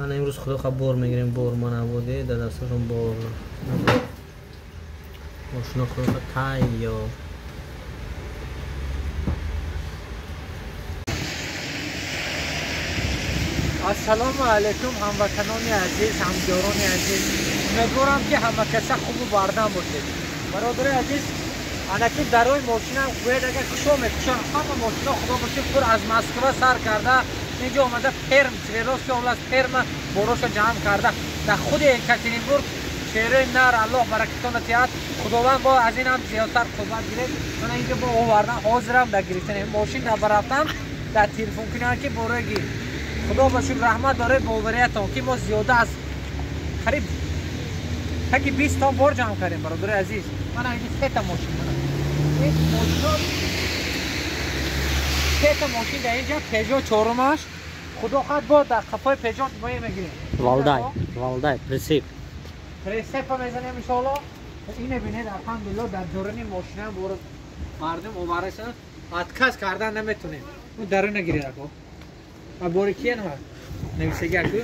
Ана имрӯз худо хоҳад бор мегирем, бор ман абоде дар дасташон бор. Мошина худо хоҳад тайёр. Ассалому алайкум ҳамватанони азиз, ҳамдиёрони азиз. Умедворам ки ҳама каса хубу бардам бошед. Бародари азиз, анаки дарои мошинам гӯяд агар кушо мекушам, ҳама мошино худо бошед пур аз Москва сар карда инҷо омада Перм, Свердловский област Перма бороша ҷамъ карда дар худи Екатеринбург шерои нар. Аллоҳ баракатона диҳад, Худованд бо аз ин ҳам зиёдтар қувват гиред. Мана инҷо бо овардан ҳозирам дар гирифтани мошин дар барафтам дар телефон кунам ки борои гир. Худо ба шукр раҳмат барои бовариятон ки мо зиёда аз қариб таги 20 тон бор ҷамъ кардем, бародари азиз. Мана инҷо сета мошин, мана ин мошино сета мошин дар инҷа Пежо чорумаш. Худо хоҳад бо дар қафои Пежо мо мегирем. Валдай, Валдай, прицеп. Прицепа мезанем иншоалло. Ине бинед, алҳамдулилло дар дорони мошина бор мардум оварасан, отказ кардан наметонем. Он даруна гиред ако. А бори кия нама? Нависаги аку?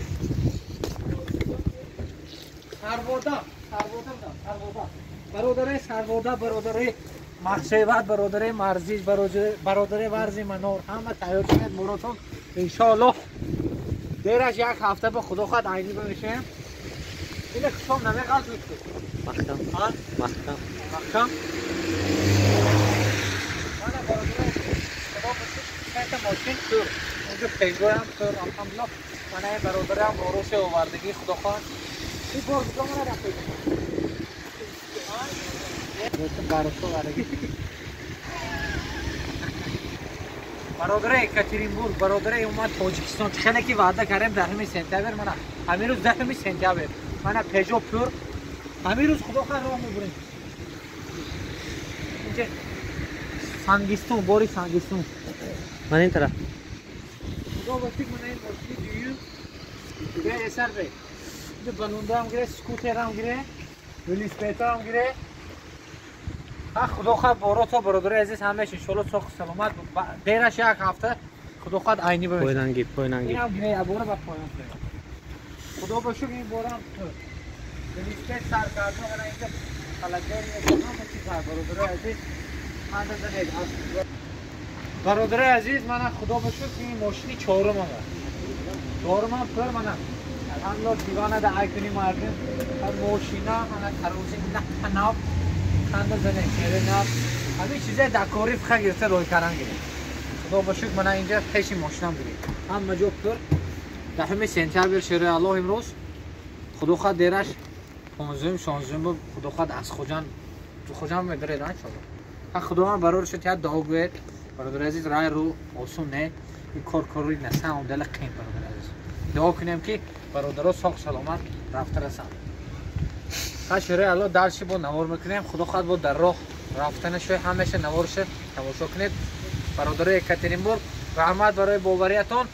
Сарвода, сарвода, сарвода. Бародари сарвода, бародари махшеват, бародари марзиш, бародари варзи манор, ҳама тайёр шунед муротон. Иншоаллоҳ дераш як ҳафта ба худо хоҳад айни бимешем. Ине хушом намеғалт мекунед. Маҳкам. Ҳа? Маҳкам. Маҳкам. Мана бародари худо бошед, сета мошин тур. Онҷо Пежоям тур, алҳамдулиллоҳ. Мана ин бародарам ороси овардагӣ худо хоҳад. Ин бор куҷо мана рафтед? Бароси овардагӣ. Бародари Екатеринбург, бародари уммат Тоҷикистон, чӣ хеле ки ваъда кардем 10 сентябр, мана ҳамин рӯз 10 сентябр, мана Пежо пур, ҳамин рӯз худо хоҳад роҳ мебурем. Инҷа Сангистон, бори Сангистон. Ман ин тараф. Худо ба шукр мана ин мошини дуюм. Бе эсар бе. Инҷа балондаам гире, скутерам гире, велосипедам гире. Ха худо хоҳад боро то бародари азиз ҳамааш иншоалло соғ саломат. Дераш як ҳафта худо хоҳад айни бимешад. Пойнанги, пойнанги. Инам гире, абора ба поён гире. Худо ба шукр ин борам велосипед сар карда, мана инҷа халадерия ҳама чиз ҳаст бародари азиз. Анда занед. Бародари азиз, мана худо ба шукр ин мошини чорумам аст. Чорумам пур мана. Алҳамдулиллоҳ дивана да ай кунӣ мардум. Мошина мана тарози нав ханда занед, шере нав. Ҳамин чизае дар кори фиха гирифта рой кардан гирифт. Худо ба шукр мана инҷа пеши мошинам гирифт. Ҳама ҷо пур. 10 сентябр шерои Аллоҳ имрӯз. Худо хоҳад дераш 15 16 худо хоҳад аз Хуҷанд, Хуҷанд медоред иншоаллоҳ. Ха Худованд барораш тиҳад дуо гӯед. Бародари азиз, рай рӯ осон не. Ин кор кори на самом деле қин, бародари азиз. Дуо кунем ки бародаро соғ саломат рафта расанд. Ха шерои Аллоҳ дарши бо навор мекунем. Худо хоҳад бо дар роҳ рафтанашо ҳамеша наворша тамошо кунед. Бародарои Екатеринбург, раҳмат барои бовариятон.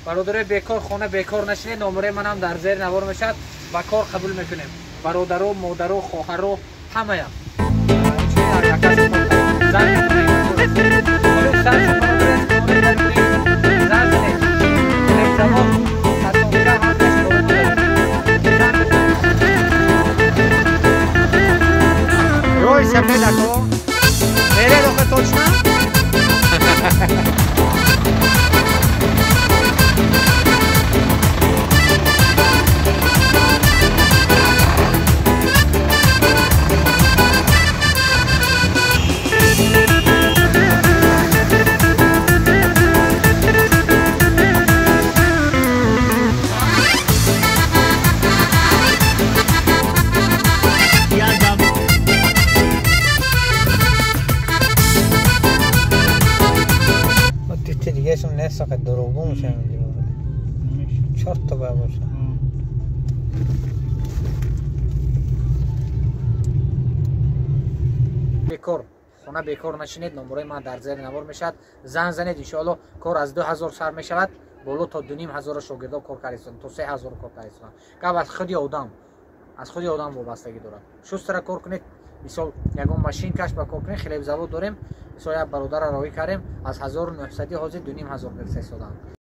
Бародарои бекор хона бекор нашинед, номераи манам дар зери навор мешавад. Ба кор қабул мекунем. Бародаро, модаро, хоҳаро, ҳамаям. Рой сафед ако. Меред охе точно? Чорта бояд боша. Бекор хона бекор нашинед, номерои ман дар зери навор мешавад. Занг занед, иншоаллоҳ кор аз 2000 сар мешавад, боло то 2500 шогирдо кор кардистон, то 3000 кор кардистон. Гап аз худи одам, аз худи одам вобастагӣ дорад. Шустра кор кунед, мисол ягон машин каш ба кор кунед, хлебзавод дорем, мисол як бародарро роҳӣ кардем, аз 1900 ҳозир 2500 гирифта истоданд.